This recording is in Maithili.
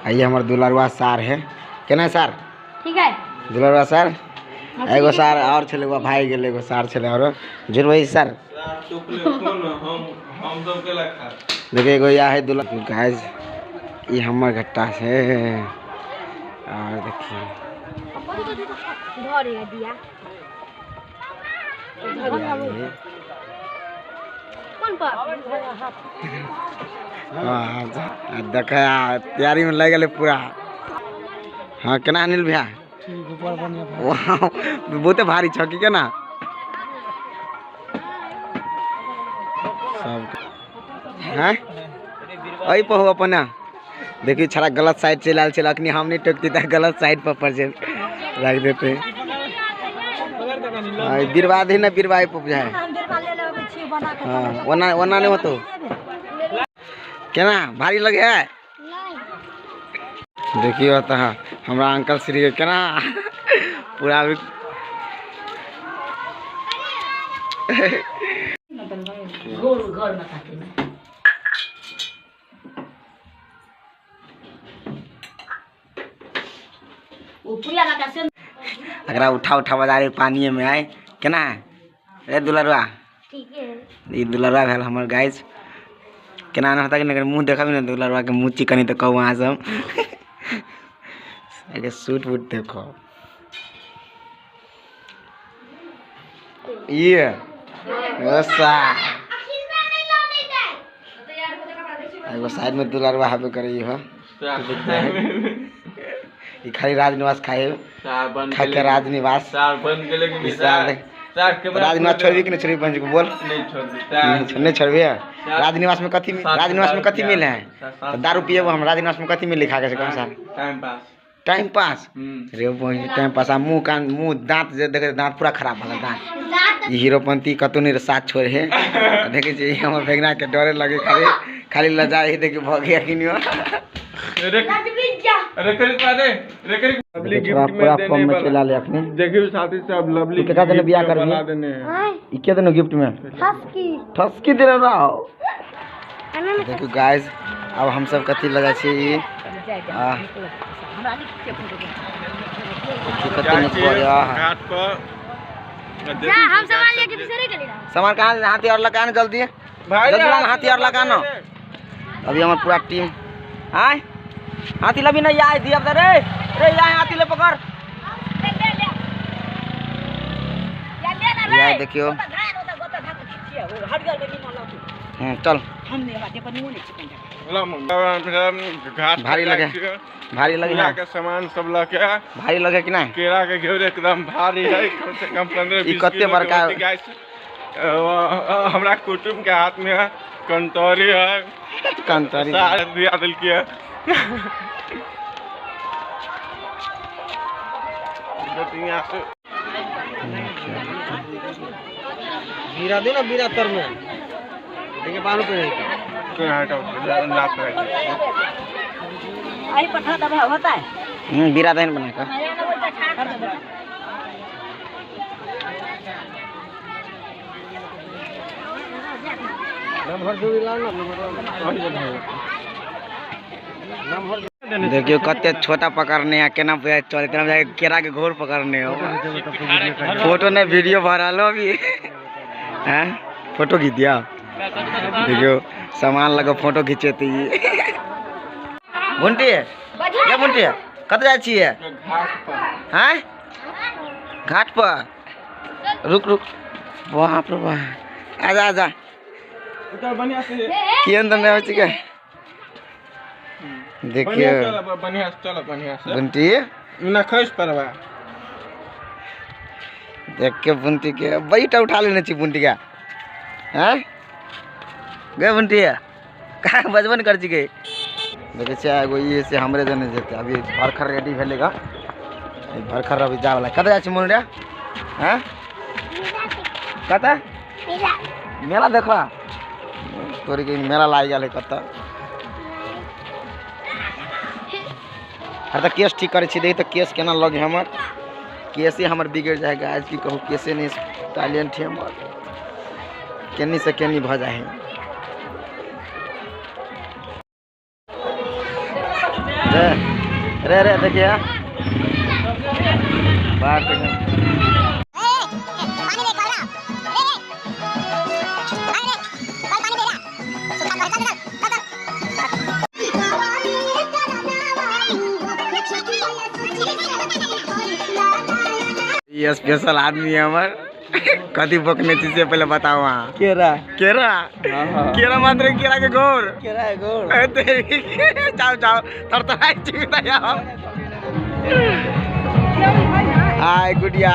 ये हमर दुलरुआ सार है। केना सार? ठीक है। दुलरुआ सार एगो सार और छले, वो भाई गेल, एगो सार छले और जुड़बै सार। देखिए एगो या है दुला गाइस, ये हमर घट्टा है। और देखिए दिया कौन पर देख तैयारी में लग गए पूरा। हाँ केना अनिल भैया? बहुते भारी छ की केना सब हैं अई पहु अपना। देखिए छड़ा गलत साइड चलि आयल छल, अखनी हम नहीं टोकती त गलत साइड पर पर जे राख देते। बिरवा दे ना, बिरवा पर जाए। हाँ ओना ओना नहीं होतो। केना भारी लगे है? देखियो तो हमरा अंकल श्री के केना पूरा अभी गोल गोल बताते में वो पुला का से अगरा उठा उठा बाजार पानी में आए केना है रे दुलरुआ? ठीक है। ई दुलरुआ भेल हमर गाइस। केना ना होता कि नहीं मुँह देखा भी ना दुलरुआ के मुँह चिकनी तो कहू वहाँ सब। अरे सूट वूट देखो ये एगो साइड में दुलरुआ हबे करे हो। ई खाली राजनिवास खाए खा के राजनिवास राजनिवास छोड़बी कि नहीं छोड़बी पंच को बोल? नहीं नहीं छोड़बी। राजनिवास में कथी, राजनिवास में कथी मिले है? तो दारू पिएबो हम। राजनिवास में कथी मिले खा के? कौन सा टाइम पास? टाइम पास रे बहिन, टाइम पास। आ मुँह कान मुँह दांत जे देखे दांत पूरा खराब भऽ गेल दांत। ई हीरोपंती कतौ नहीं साथ छोड़े है। देखे छी हमर भेगना के डरे लगे, खाली खाली लजा ही देखे भऽ गया कि नहीं। लवली गिफ्ट में देने वाला देखियो साथी सब लवली केकरा देने बियाह करबी? बना देने हैं। ई के देने गिफ्ट में? ठसकी ठसकी देने रहो। देखियो गाइस अब हम सब कथी लगा छी ई घाट पर हम सामान लेके बिसरे गेली। सामान कहाँ? हाथी और लगा ना जल्दी भाई, जल्दी ला हाथी और लगा ना। अभी हमार पूरा टीम आए हाथी लबी नहीं आए दिया रे रे आए हाथी ले पकड़। यार देखियो चल घाट भारी लगे, भारी लगे पूजा के सामान सब लके भारी लगे कि नहीं? केरा के घेर एकदम भारी है, कम से कम 15 20 कते बड़का हमरा कुटुंब के हाथ में है, कंतौरी है, कंतौरी सारा दिया दिल की है। बीरा दे ना, बीरा तर में देखिए बालू पे आई पठा दबा होता है। बीरा दहन बना कर देखियो कते छोटा पकड़ने है, केना चल इतना केरा के घोर पकड़ने हो। फोटो नहीं वीडियो भरा लो अभी हैं, फोटो खींच दिया। देखियो सामान लगो फोटो खींचेते बुंटी ये बुंटी कत जाइ छियै? हैं घाट पर? रुक रुक, बाप रे बाप, आजा आजा। केहन तऽ नहि होइ छै। देखियो बढ़िया से चल, बढ़िया से बुंटी ना खस पड़बा। देख के बुंटी के बड़ीटा उठा लेने छी बुंटी के। हैं गे बुंटी का बजबन कर छी गे। देखे छियै एगो ई से हमरे जने जेतै। अभी भरखर रेडी भेलै गा, भरखर अभी जाय वाला। कतऽ जाइ छी मुन रे? हैं कतऽ? मेला देखबा? तोरी के मेला लागि गेल है कतऽ। अरे तऽ केस ठीक करै छी, देखी तऽ केस केना लगे हमर। केसे हमर बिगड़ जाए गाइस, की कहू केसे नहीं टैलेंट है हमर, केनी से केनी भऽ जाइ है। रे रे रे देखिए बाहर देखिए। ये स्पेशल आदमी है हमार। कथी बकने छी से पहले बताओ। वहाँ केरा केरा केरा मात्र केरा के गोर केरा के गोर। जाओ जाओ थरथराइ छी। हाय गुडिया।